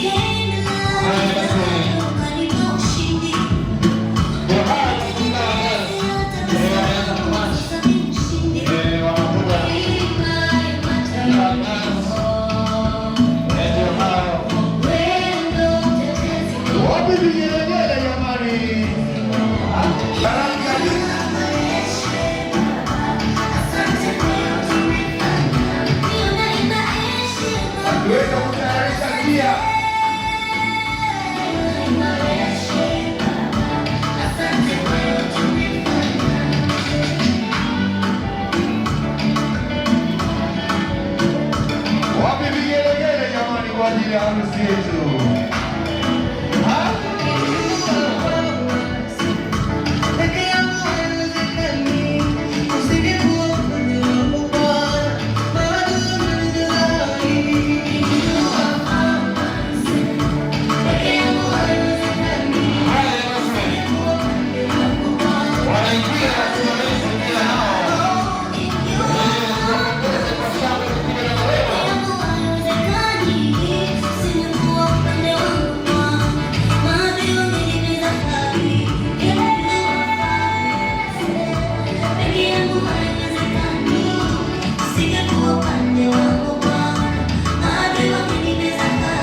Haya basi. Ndio haya tunaanza. Wameanza kumarch. Wanakuja. Ndio hao. Wapi vigelegele jamani? Baraka. Akiweza kutayarisha njia. Wapi vigelegele jamani kwa ajili ya harusi yetu? Ha? Peke yangu haiwezekani, usingekuwa upande wangu Bwana, maadui wamenizai. Peke yangu haiwezekani, Haya basi. Wanaingia wasimamizi pia nao. Tuwapongeze kwa shangwe, kupiga na nderemo.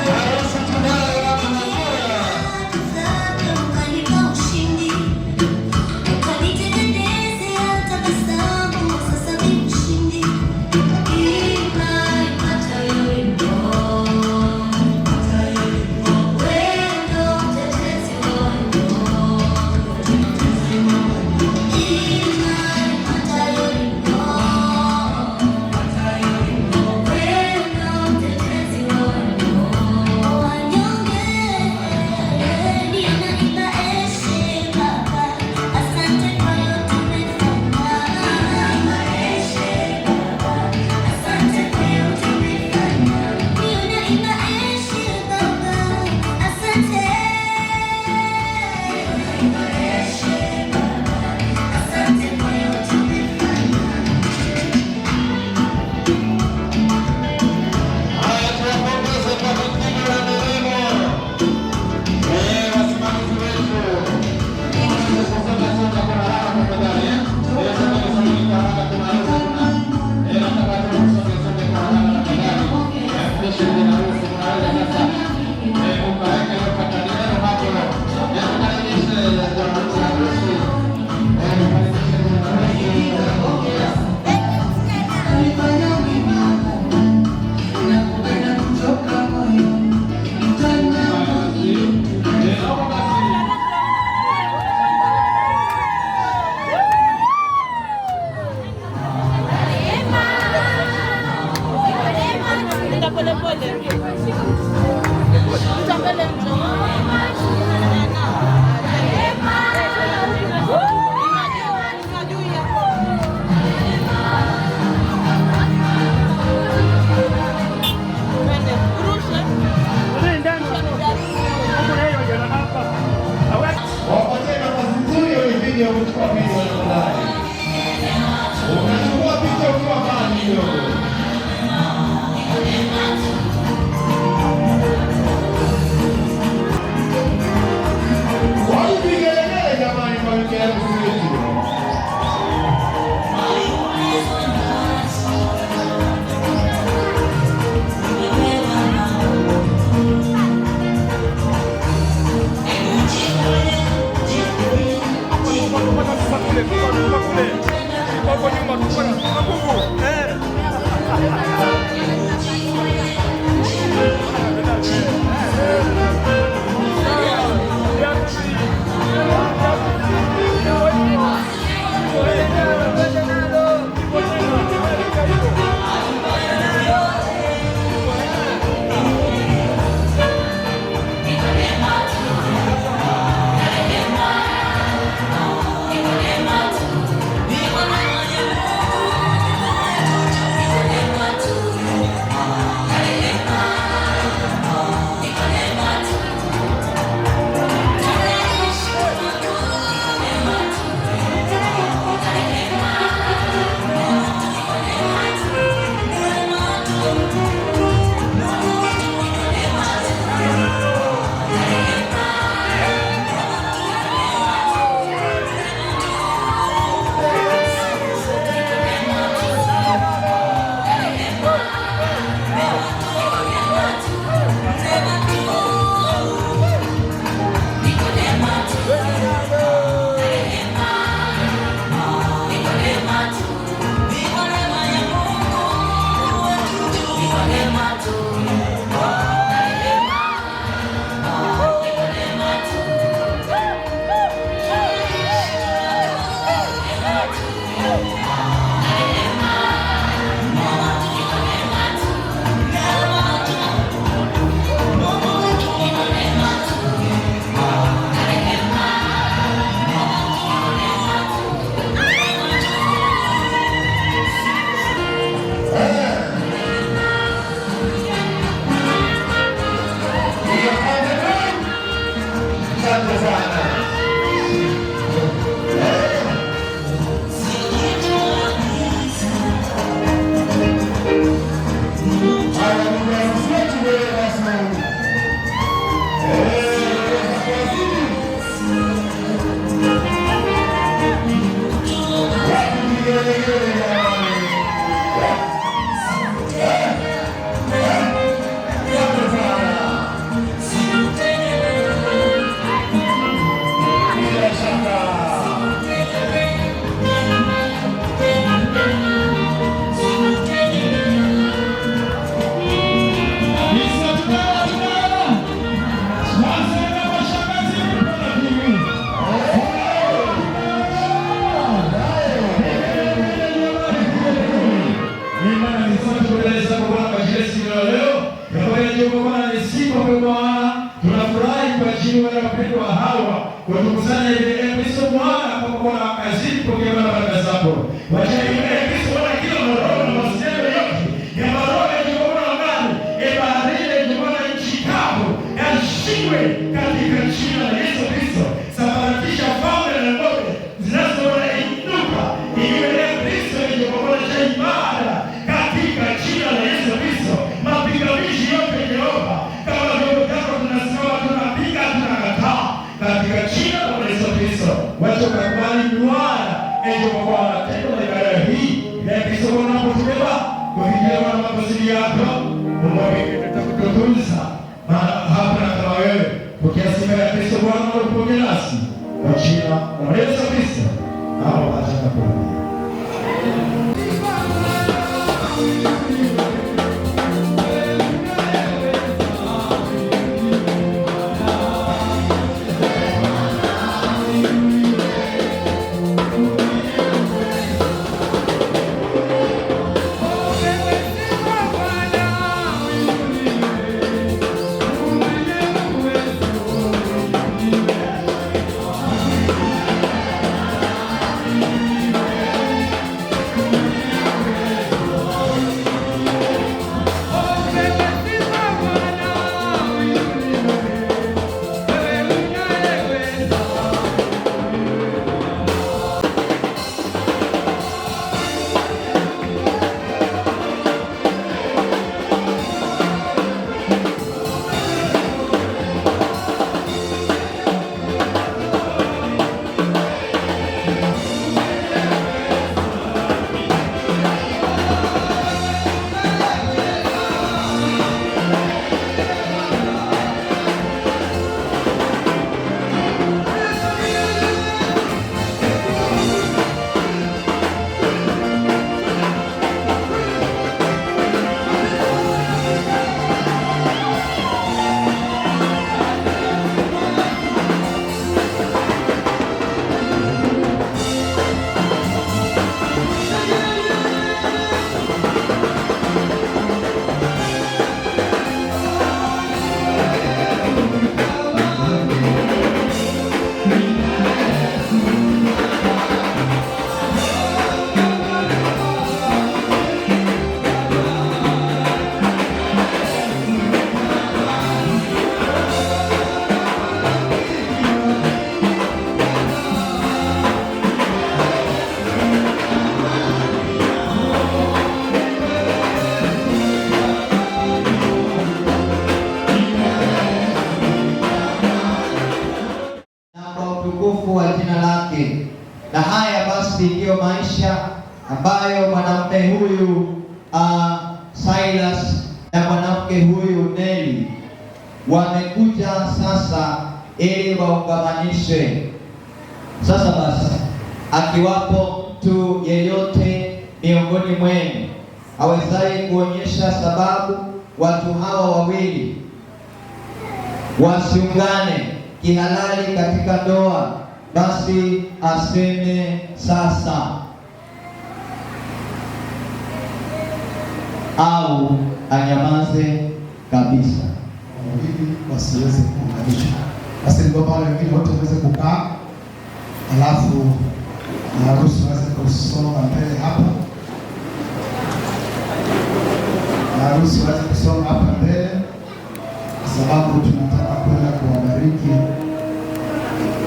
Harusi tunayo hapa Nagora. Haya, tuwapongeze kwa vipigo na nderemo. Wasimamizi wetu. Kusonga songa kwa haraka tafadhali, eh. Songa songa kwa haraka, kuna harusi kuna. Nataka tu tusonge songe kwa haraka tafadhali. Mpishe bwana harusi, unaweza sasa ukaweka hiyo kadi yenu hapo. Mkaribishe bwana harusi. Mkaribishe bwana harusi. Nifanya mimi nakupenda kutoka moyoni, mtandao. Naomba basi. Nenda pole pole. Pita mbele mtu. Inua juu hapo. Twende. Urushe. Rusha mjaribu. Wapatie nafasi nzuri wenye video kuchukua video tafadhali. Unachukua picha ukiwa mbali kidogo. Asante sana. Haya, ndugu harusi wetu wewe rasmi. Wapi vigelegele jamani? Asante sana. Bila shaka. Tunafurahi kwa ajili wale wapendwa hawa watukusanya hivi Kristo Bwana kwa kuwa kazini kupokea baraka zako. Wacha hivi Kristo Bwana kila maroho na mawasiliano yote ya maroho ya jehova angani, ya baharini, ya jehova nchi kavu yashindwe katika jina la Yesu Kristo. Sambaratisha falme na ngome zinazoinuka iwe Kristo ya jehova cha ibada katika jina la Yesu Kristo. Mapigamishi yote Jehova, kama vyombo vyako tunasimama, tunapiga, tunakataa katika jina la Yesu Kristo. Wacha ukakubali Bwana, ejo Bwana, tendo la ibada hii ya Kristo Bwana unapotubeba kufikia Bwana makusudi yako, Mungu tutakutukuza, maana hapana kama wewe. Pokea sifa ya Kristo Bwana na upokee nasi kwa jina la Yesu Kristo. Naomba acha kuomba. Na kwa utukufu wa jina lake. Na haya basi ndiyo maisha ambayo mwanamume huyu Silas na mwanamke huyu Neli wamekuja sasa ili waungamanishwe. Sasa basi, akiwapo mtu yeyote miongoni mwenu awezaye kuonyesha sababu watu hawa wawili wasiungane kihalali katika ndoa, basi aseme sasa au anyamaze kabisa. Wawili wasiweze kuunganishwa. Basi niomba wale wengine wote waweze kukaa, alafu harusi waweze kusonga mbele hapa, harusi waweze kusonga hapa mbele, kwa sababu tunataka kwenda kuwabariki,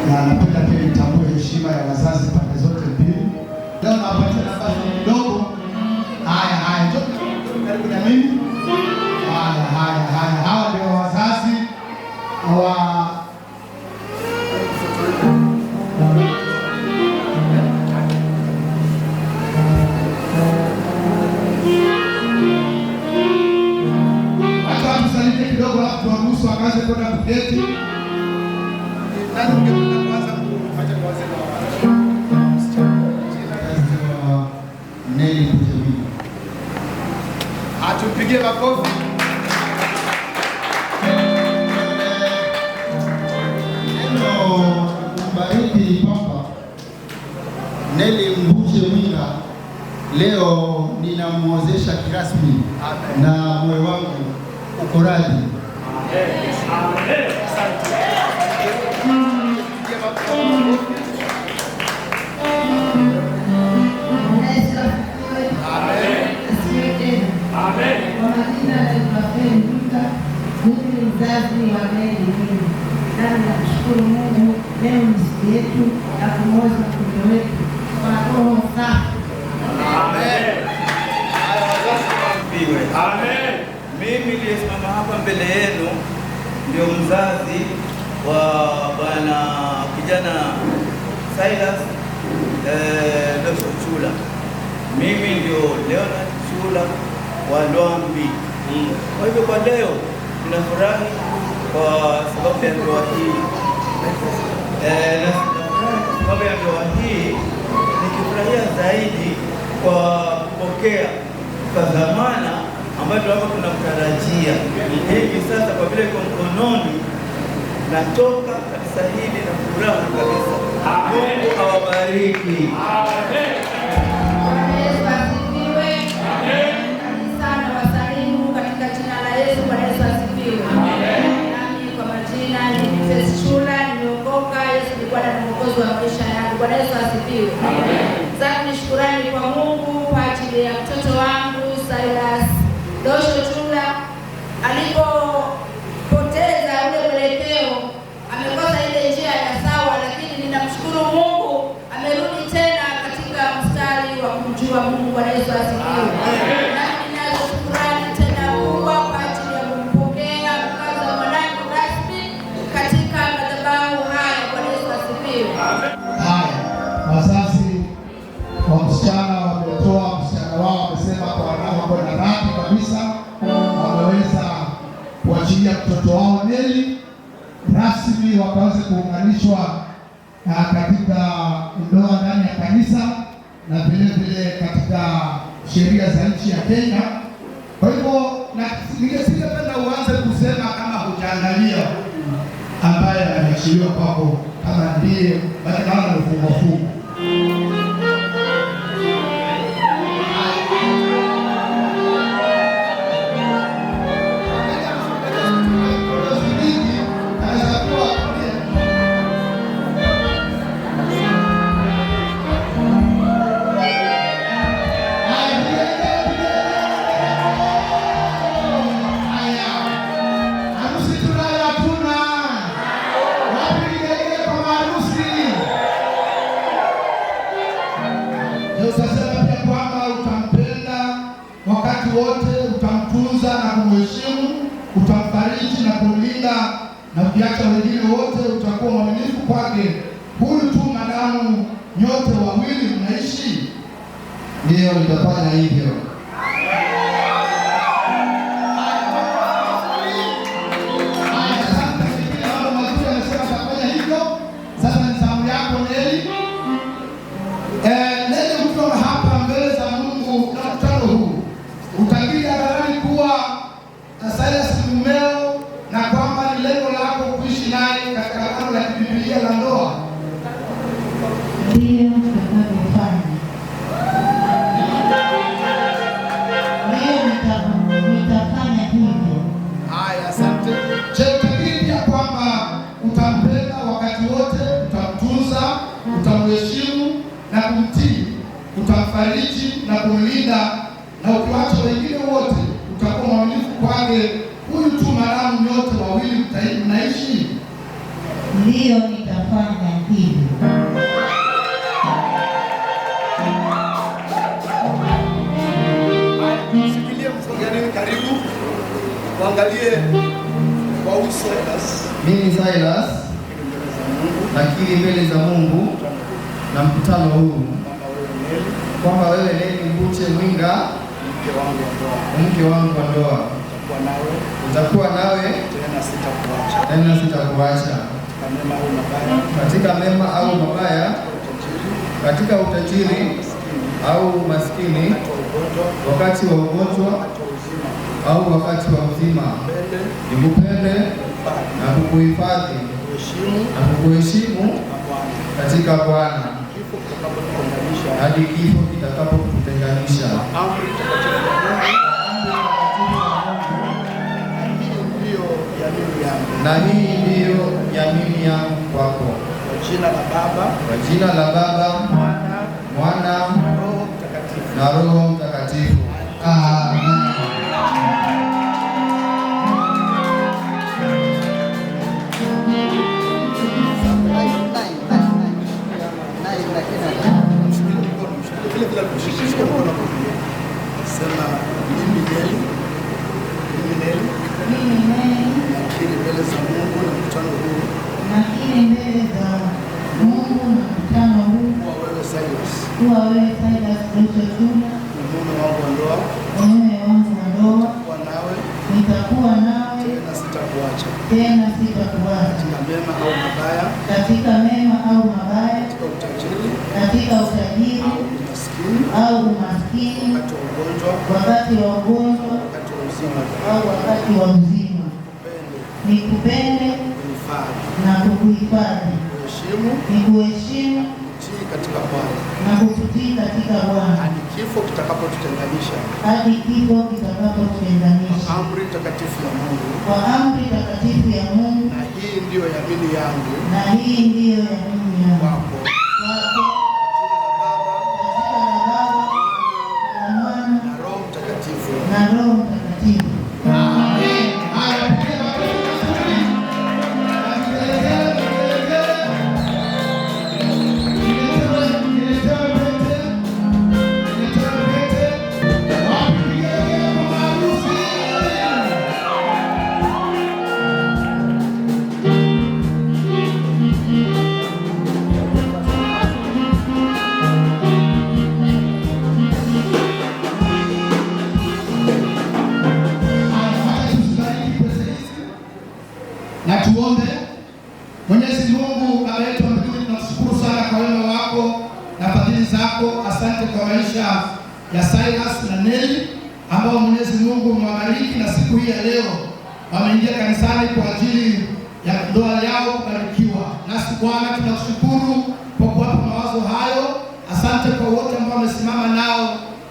na napenda pia nitambue heshima ya wazazi pande zote mbili. Leo nawapatia nafasi kidogo. Haya haya, njoo karibu na mimi. Haya haya haya, hawa ndio wazazi wa Wacha watusalimie kidogo, alafu tuwaruhusu wakaanze kwenda kuketi. Nani ungependa kuanza? Acha tuanze na msichana. Nelly Mujawini. Atumpigie makofi. Neno kumbariki Papa Nelly Mbuje Mwinga, leo ninamwozesha kirasmi na moyo wangu uko radhi. Kwa majina naitwa Feni Luka, mimi ni mzazi wa Nelly Mwinga. Nami namshukuru Mungu, leo ni siku yetu ya kumwoza mtoto wetu kwa roho safi. Amen. Mimi niliyesimama hapa mbele yenu ndio mzazi wa bwana kijana Silas Dr. Chula. Mimi ndio Leonard Chula wa Lwambi. Kwa hivyo kwa leo ninafurahi kwa sababu ya ndoa hii. Nafurahi kwa sababu ya ndoa hii, nikifurahia zaidi kwa kupokea kwa dhamana ambayo tulikuwa tunamtarajia. Hivi sasa kwa vile iko mkononi, natoka kanisa hili na furaha kabisa. Mungu awabariki. Bwana Yesu asifiwe. Kanisa na wasalimu katika jina la Yesu. Bwana Yesu asifiwe. Nami kwa majina ni Faith Chula, nimeokoka. Yesu ni Bwana na Mwokozi wa maisha yangu. Bwana Yesu asifiwe. Zangu ni shukurani kwa Mungu kwa ajili ya mtoto wangu Silas Dosho Chula. Alipopoteza ule mwelekeo, amekosa ile njia ya sawa, lakini ninamshukuru Mungu amerudi tena katika mstari wa kumjua Mungu. Bwana Yesu asifiwe. Nami ninazo shukurani tena kubwa kwa ajili ya kumpokea mkazo wa mwanangu rasmi katika madhabahu haya. Bwana Yesu asifiwe. Haya, wazazi wa msichana wametoa msichana wao, wamesema kwa wanao wako na radhi kabisa, wameweza kuachilia mtoto wao Nelly rasmi wakaweze kuunganishwa katika ndoa ndani ya kanisa na vile vile katika sheria za nchi ya Kenya. Kwa hivyo nisingependa uanze kusema kama hujaangalia ambaye ameachiliwa kwako kama ndiye, basi kama ni fungo fungo. Harusi tunayo hatuna? Wapi vigelegele kwa maharusi? Je, utasema pia kwamba utampenda wakati wote, utamtunza na kumheshimu, utamfariji na kumlinda, na ukiacha wengine wote utakuwa mwaminifu kwake huyu tu, madamu nyote wawili mnaishi? Ndiyo, nitafanya hivyo. Haya, asante. Pengine mambo mazuri amesema atafanya hivyo. Sasa ni zamu yako Nelly. Nelly, ukiwa hapa mbele za Mungu na mkutano huu, utakiri hadharani kuwa kumfariji na kumlinda, na ukiwacha wengine wote utakuwa mwaminifu kwake huyu tu, maadamu nyote wawili mnaishi? Ndiyo, nitafanya hivyo. Shikilie msogeni karibu, uangalie kwa uso. Mimi Silas nakiri mbele za Mungu na mkutano huu kwamba wewe Nelly Mbuche Mwinga mke wangu wa ndoa, utakuwa nawe tena sitakuacha, katika mema au mabaya, katika utajiri au umaskini, wakati wa ugonjwa au wakati wa uzima, nikupende na kukuhifadhi na kukuheshimu katika Bwana hadi kifo kitakapokutenganisha. Na hii ndiyo yamini yangu kwako, kwa jina la Baba, Mwana na Roho Mtakatifu. Amen. Sema mimi Nelly, mimi Nelly Mimi Nelly nakiri mbele za Mungu na mkutano huu nakiri mbele za Mungu na mkutano huu kuwa wewe Silas kuwa wewe Silas Mbuche Chunda ni mume wangu wa ndoa, mume wangu wa ndoa, kuwa nawe nitakuwa nawe tena sitakuacha, tena sitakuacha, katika mema au mabaya, katika mema au mabaya, katika utajiri katika utajiri au umaskini, au umaskini, wakati wa ugonjwa, wakati wa ugonjwa wakati wa uzima, au wakati wa uzima, nikupende kuhifadhi, na kukuhifadhi, kuheshimu, nikuheshimu kutii katika Bwana na kukutii katika Bwana hadi kifo kitakapotutenganisha, hadi kifo kitakapotutenganisha, amri takatifu ya Mungu. kwa amri takatifu ya Mungu. Na hii ndiyo yamini yangu Na hii ndiyo yamini yangu kwako, kwako, kwa jina la Baba, katika la Baba na Mwana na Roho Mtakatifu. na Roho Mtakatifu. Amen. Haya, piga makofi mazuri. Na vigelegele, vigelegele. Niletewe pete. Niletewe pete. Wapi vigelegele kwa maharusi? Haya, tuzibariki pete hizi na tuombe. Mwenyezi Mungu Baba yetu wa mbinguni, tunakushukuru sana kwa wema wako na fadhili zako. Asante kwa maisha ya Silas na Nelly ambao Mwenyezi Mungu umewabariki na siku hii ya leo wameingia kanisani kwa ajili ya ndoa yao kubarikiwa. Nasi Bwana tunakushukuru kwa kuwapa mawazo hayo. Asante kwa wote ambao wamesimama nao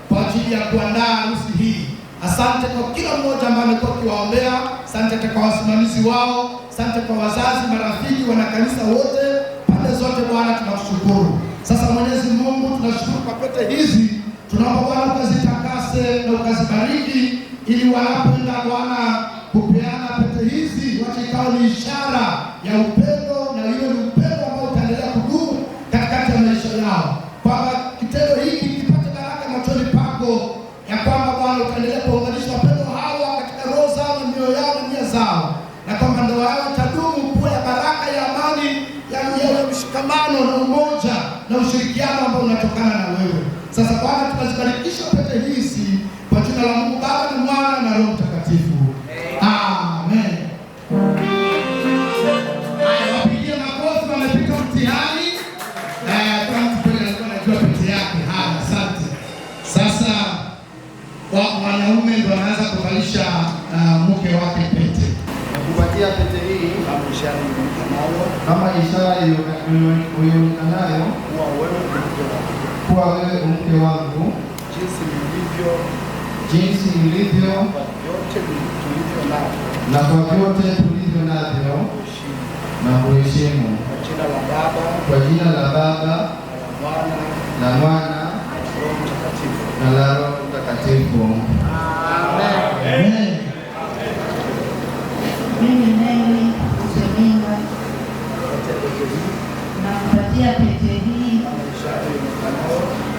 kwa ajili ya kuandaa harusi hii. Asante kwa kila mmoja ambaye amekuwa akiwaombea. Asante kwa wasimamizi wao, asante kwa wazazi, marafiki, wanakanisa wote, pande zote. Bwana tunakushukuru. Sasa Mwenyezi Mungu, tunashukuru kwa pete hizi, tunaomba Bwana ukazitakase na ukazibariki, ili wanapoenda Bwana kupeana pete hizi, wacha ikawa ni ishara ya upendo, na iwe ni upendo ambao utaendelea kudumu katikati ya maisha yao, kwamba kitendo hiki kipate baraka machoni pako, ya kwamba Bwana utaendelea kuunganisha wapendo hawa katika roho zao na mioyo yao na nia zao, na kwamba ndoa yao itadumu kuwa ya baraka, ya amani, ya mshikamano na umoja na ushirikiano ambao unatokana na wewe. Sasa Bwana, tunazibarikisha pete hizi kwa jina la Mungu Baba na Mwana na Roho Mtakatifu. Amen. Haya, wapigie makofi, wamepita mtihani. Kama mtu kweli alikuwa anajua pete yake. Haya, asante. Sasa mwanaume ndo anaanza kuvalisha mke wake pete. Nakupatia pete hii Kama ishara ionekanayo kama ishara ionekanayo kuwa wewe ni mke wangu, kuwa wewe mke wangu, jinsi nilivyo jinsi nilivyo kwa vyote tulivyo navyo, na kwa vyote tulivyo navyo kuheshimu. na kuheshimu. Kwa jina la Baba Kwa jina la Baba na la Mwana na Mwana na Roho Mtakatifu. Na la Roho Mtakatifu. Amen. Mimi Neli Seminga nakupatia pete hii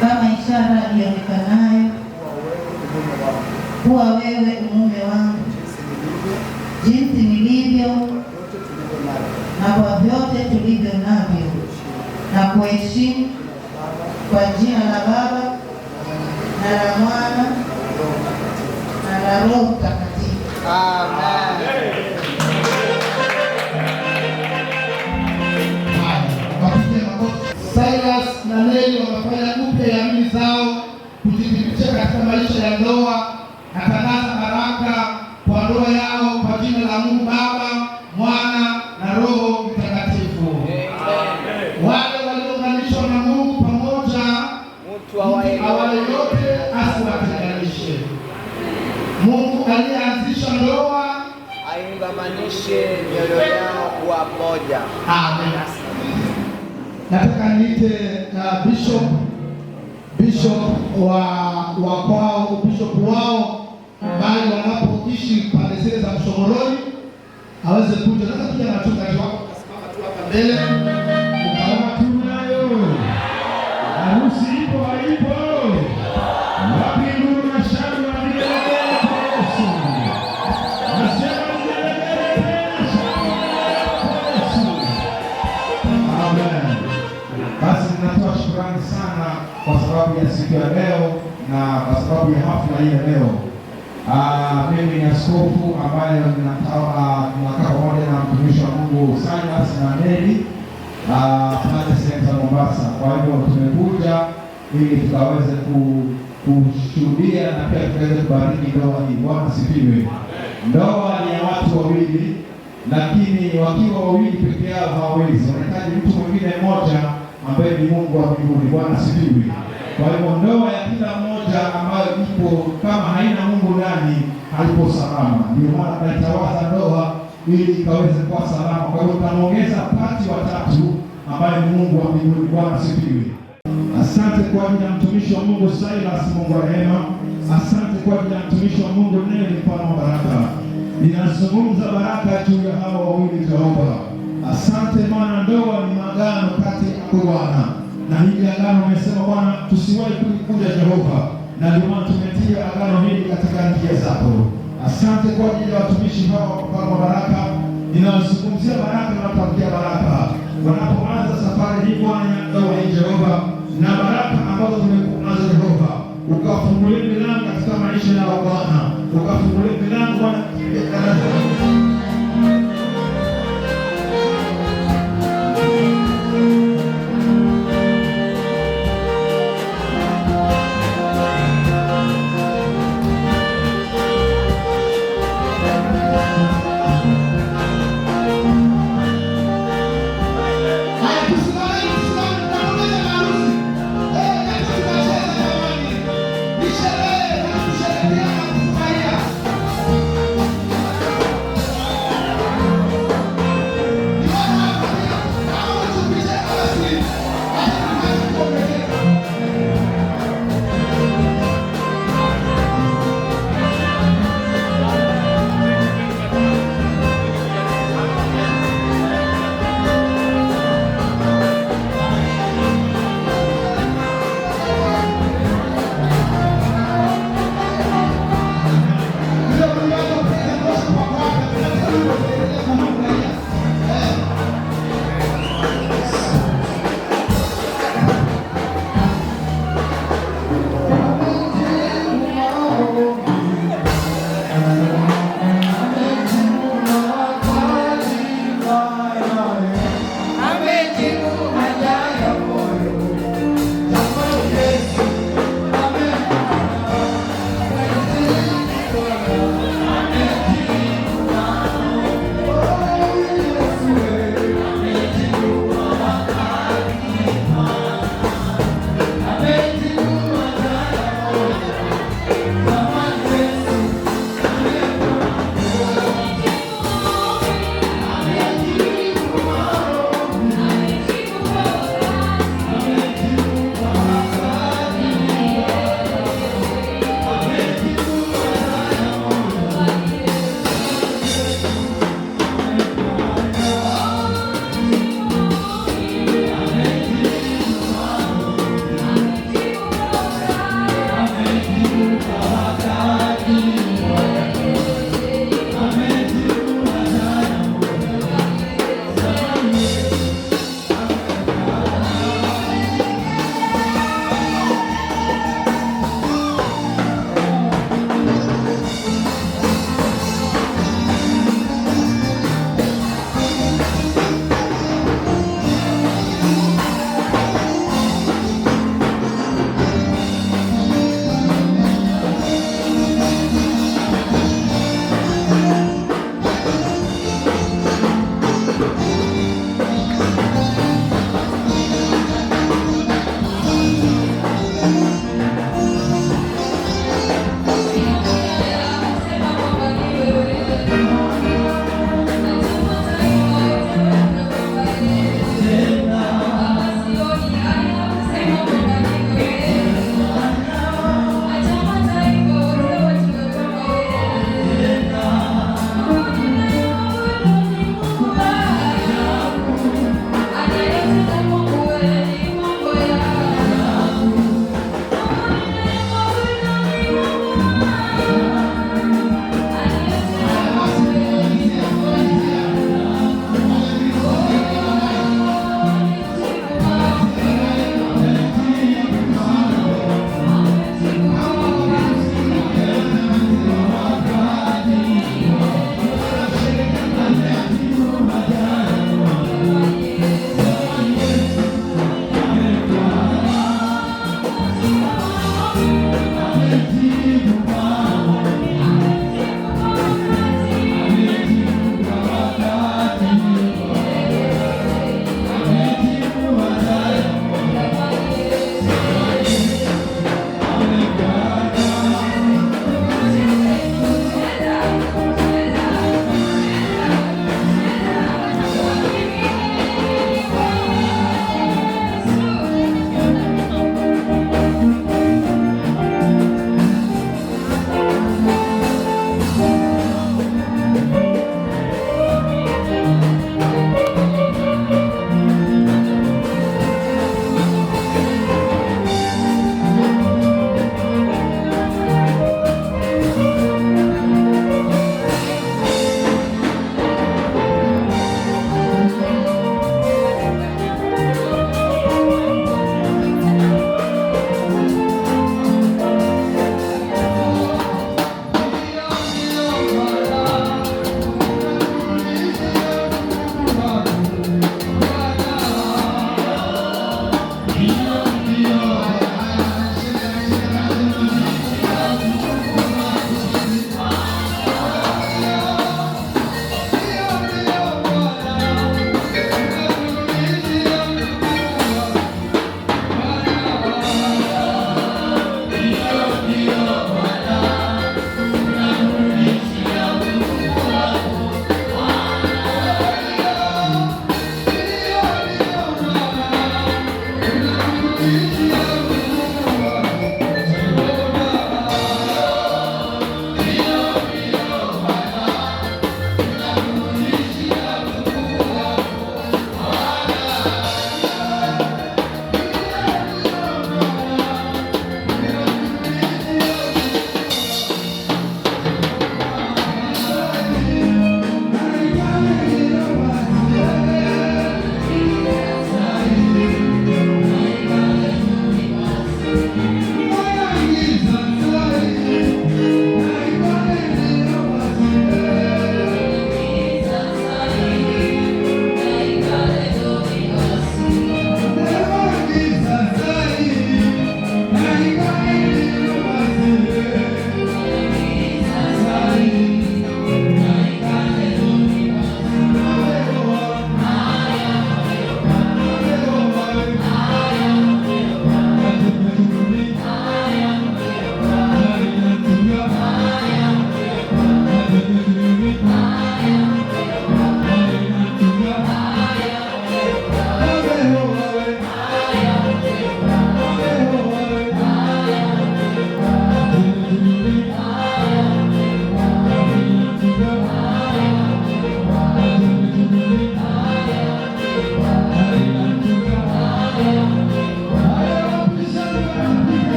kama ishara ionekanayo kuwa wewe mume wangu, jinsi nilivyo na kwa vyote tulivyo navyo, na kuheshimu kwa jina la Baba na la Mwana na la Roho Mtakatifu. Amen. Haya, wapige makofi. Silas na Neli wamefanya upya yamini zao kujithibitisha katika maisha ya ndoa. Natangaza baraka kwa ndoa yao kwa jina la Mungu Baba, Mwana na Roho Mtakatifu. Wale waliounganishwa na Mungu pamoja, Mtu awaye awaye yote asiwatenganishe. Mungu aliyeanzisha ndoa. Aiungamanishe mioyo yao kuwa moja. Amen. Nataka niite bishop wa kwao, bishop wao mahali wanapoishi pande zile za Mshomoroni aweze kuja. Naweza kuja na wachungaji wako, kasimama tu hapa mbele ukaona. Tunayo harusi ipo haipo? Wapi nuru na shangwe na vigelegele kwa Yesu? Nasema vigelegele tena, shangwe kwa Yesu. Amen. Basi ninatoa shukrani sana kwa sababu ya siku ya leo na kwa sababu ya hafla hii ya leo. Mimi ni askofu ambaye tunakaa pamoja na mtumishi wa Mungu Silas na Neli pale sehemu za Mombasa. Kwa hivyo tumekuja ili tukaweze kushuhudia na pia tukaweze kubariki ndoa hii. Bwana asifiwe. Ndoa ni ya watu wawili, lakini wakiwa wawili peke yao hawawezi, wanahitaji mtu mwingine mmoja ambaye ni Mungu wa mbinguni. Bwana asifiwe. Kwa hivyo ndoa ya kila mmoja ambayo ipo kama haina Mungu ndani haipo salama. Ndio maana tunaitawaza ndoa ili ikaweze kuwa salama. Kwa hivyo tunaongeza pati watatu ambaye ni Mungu wa mbinguni. Bwana asifiwe. Asante kwa ajili ya mtumishi wa Mungu Silas, Mungu wa rehema. Asante kwa ajili ya mtumishi wa Mungu Neli, mfano wa baraka. Ninazungumza baraka juu ya hawa wawili Jehova. Asante maana ndoa ni maagano kati yako Bwana, na hili agano umesema Bwana tusiwahi kulikuja Jehova, na ndio maana tumetia agano hili katika njia zako. Asante kwa ajili ya watumishi hawa mfano wa baraka. Ninazungumzia baraka na natamkia baraka wanapoanza safari hii Bwana ya ndoa hii Jehova, na baraka ambazo tumekuwa nazo Jehova, ukafungulie milango katika maisha yao Bwana, ukafungulie milango Bwana katika biashara zao. Haya, tusimame, tusimame, tunapongeza maharusi. Eh, leo tunacheza jamani. Ni sherehe, na kusherehekea na kufurahia.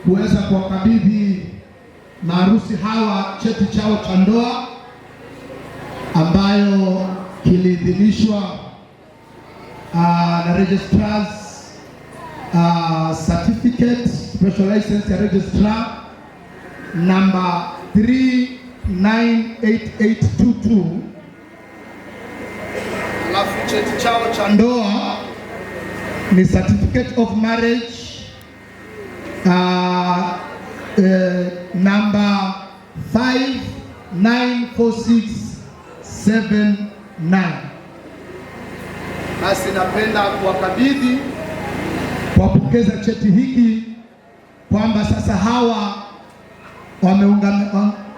kuweza kuwakabidhi maharusi hawa cheti chao cha ndoa ambayo kiliidhinishwa na registrars certificate special license ya registrar number 398822. Alafu cheti chao cha ndoa ni certificate of marriage number 594679. Basi napenda kuwakabidhi, kuwapokeza cheti hiki kwamba sasa hawa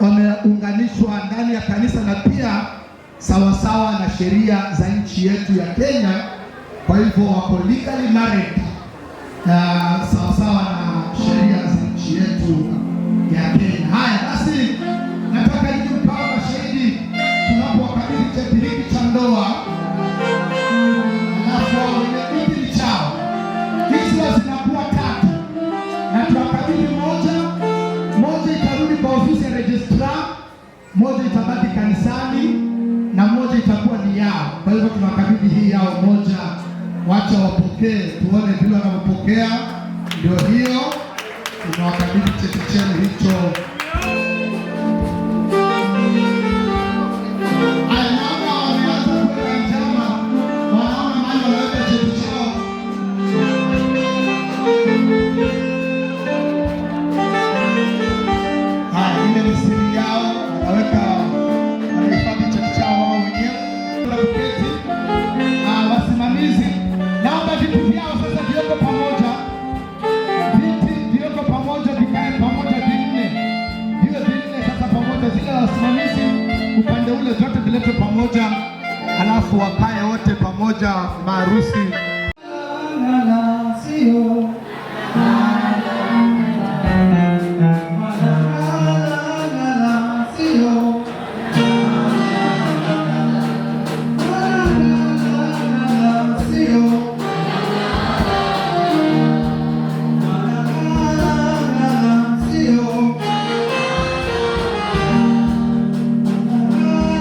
wameunganishwa ndani ya kanisa na pia sawasawa na sheria za nchi yetu ya Kenya. Kwa hivyo wako legally married na sawasawa na sheria za nchi yetu ya Kenya. Haya basi, nataka nyinyi mkawe mashahidi tunapowakabidhi cheti hiki cha ndoa, alafu wenye hiki ni chao. Hizi zinakuwa tatu na tuwakabidhi moja, moja itarudi kwa ofisi ya registrar, moja itabaki kanisani na moja itakuwa ni yao. Kwa hivyo tunawakabidhi hii yao moja, wacha wapokee, tuone vile wanavyopokea. Ndio hiyo, tunawakabidhi cheti chenu hicho. Aya, naona wameanza kuweka njama, wanaona mahali wanaweka cheti chao. Haya, ile ni siri yao, wanaweka, wanahifadhi cheti chao wao wenyewe. Kuketi. Wasimamizi, naomba viti vyao sasa viwekwe pamoja, viti viwekwe pamoja, vikae pamoja vinne, viwe vinne sasa pamoja, zile wasimamizi upande ule zote viletwe pamoja, alafu wakae wote pamoja maharusi. La, la, sio. La, la, la, la, sio. La, la, la, la, sio. La, la, la, la, sio.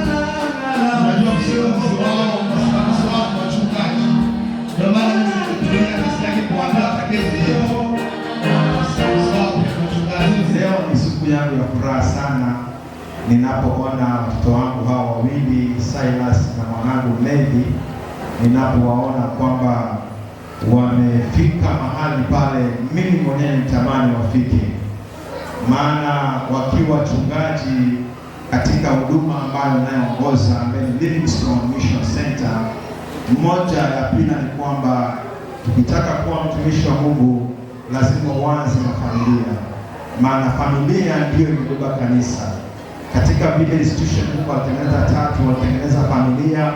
Unajua msimamizi wao, wasimamizi wao ni wachungaji. Ndio maana mimi nilitumia kazi yake kuandaa package hiyo. Wasimamizi wao ni wachungaji. Leo ni siku yangu ya furaha sana ninapoona watoto wangu hawa wawili Silas na mwanangu Lady, ninapowaona kwamba wamefika mahali pale mimi mwenyewe nitamani wafike, maana wakiwa wachungaji katika huduma ambayo inayoongoza ambayo ni Livingstone Mission Center. Moja ya pili ni kwamba tukitaka kuwa mtumishi wa Mungu lazima uanze na familia, maana familia ndiyo imebeba kanisa. Katika vile institution Mungu alitengeneza tatu, alitengeneza familia,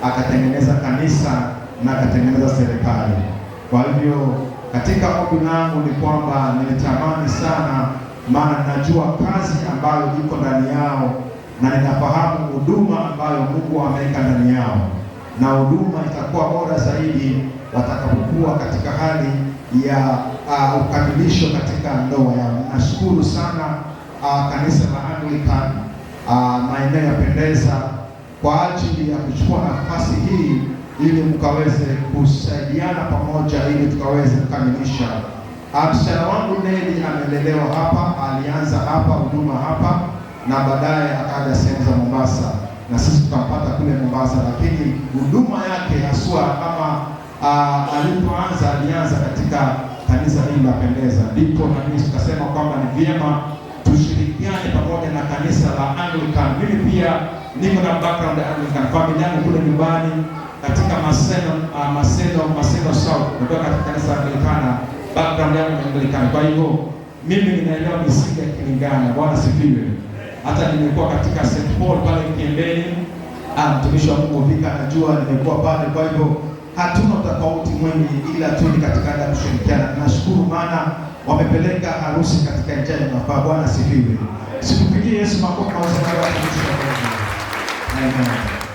akatengeneza kanisa na akatengeneza serikali. Kwa hivyo katika ombi langu ni kwamba nilitamani sana, maana najua kazi ambayo iko ndani yao na ninafahamu huduma ambayo Mungu ameweka ndani yao, na huduma itakuwa bora zaidi watakapokuwa katika hali ya ukamilisho katika ndoa yao. Nashukuru sana kanisa la Anglican maeneo ya Pendeza kwa ajili ya kuchukua nafasi hii ili mkaweze kusaidiana pamoja ili tukaweze kukamilisha. Msichana wangu Nelly amelelewa hapa, alianza hapa huduma hapa na baadaye akaja sehemu za Mombasa na sisi tukampata kule Mombasa, lakini huduma yake haswa kama alipoanza alianza katika kanisa hili la Pendeza, ndipo na mimi tukasema kwamba ni vyema tushirikiane pamoja na kanisa la Anglican. Mimi pia niko na background ya Anglican, familia yangu kule nyumbani katika Maseno South, natoka katika kanisa la Anglikana, background yangu ni Anglican. Kwa hivyo mimi ninaelewa misingi ya Kilingana. Bwana sifiwe. Hata nimekuwa katika St Paul pale Kiembeni, mtumishi wa Mungu Vika anajua nimekuwa pale. Kwa hivyo hatuna utofauti mwingi, ila tu ni katika hali ya kushirikiana. Nashukuru maana wamepeleka harusi katika njia inayofaa. Bwana sifiwe. Sikupigie Yesu makofi kwa sababu ya watumishi wa Mungu. Amen.